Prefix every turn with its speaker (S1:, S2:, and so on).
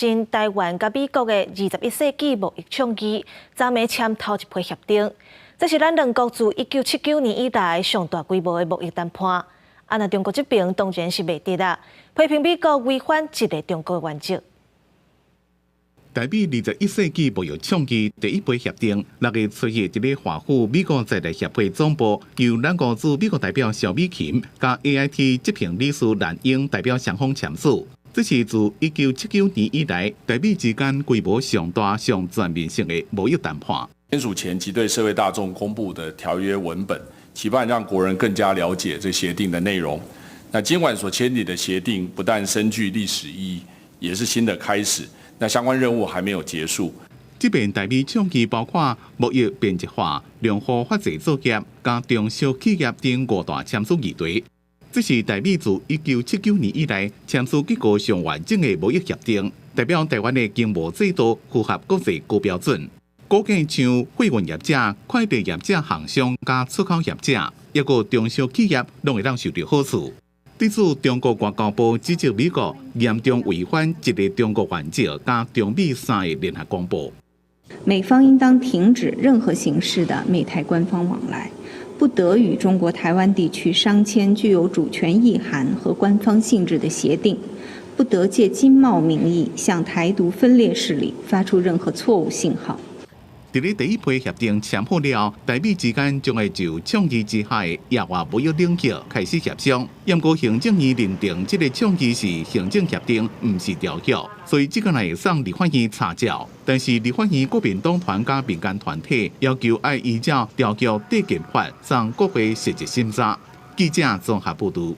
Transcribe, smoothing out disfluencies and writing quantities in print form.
S1: 新台灣佮美國的21世紀貿易倡議，昨暝簽頭一批協定。這是咱兩國自1979年以來上大規模的貿易談判。啊，若中國這邊當然是袂得啦，批評美國違反一個中國原則。
S2: 台美21世紀貿易倡議第一批協定，6月初一佇咧華府美國在台協會總部，由咱國駐美國代表蕭美琴佮 AIT 執行理事蘭英代表雙方簽署。這是自1979年以來，台美之間規模上大、上全面性的貿易談判。
S3: 簽署前即對社會大眾公布的條約文本，期盼讓國人更加了解這協定的內容。那今晚所簽訂的協定不但深具歷史意義，也是新的開始。那相關任務還沒有結束。
S2: 這遍台美倡議包括貿易便捷化、良好法制作業、佮中小企業等五大簽署議題。這是台美自1979年以來簽署結構上完整的貿易協定，代表台灣的經貿制度符合國際高標準。估計像貨運業者、快遞業者、航商佮出口業者，抑閣中小企業，攏會當受著好處。對此，中國外交部指責美國嚴重違反一個中國原則，佮中美三個聯合公報。
S4: 美方應當停止任何形式的美台官方往來，不得與中國台灣地區商簽具有主權意涵和官方性質的協定，不得借經貿名義向台獨分裂勢力發出任何錯誤信號。
S2: 佇咧第一批協定簽好了，台美之間將會就倡議之下的額外貿易領域開始協商。毋過行政院認定這個倡議是行政協定，毋是條約，所以這個會送立法院查照。但是立法院國民黨團佮民間團體要求愛依照條約締結法送國會實質審查。記者綜合報導。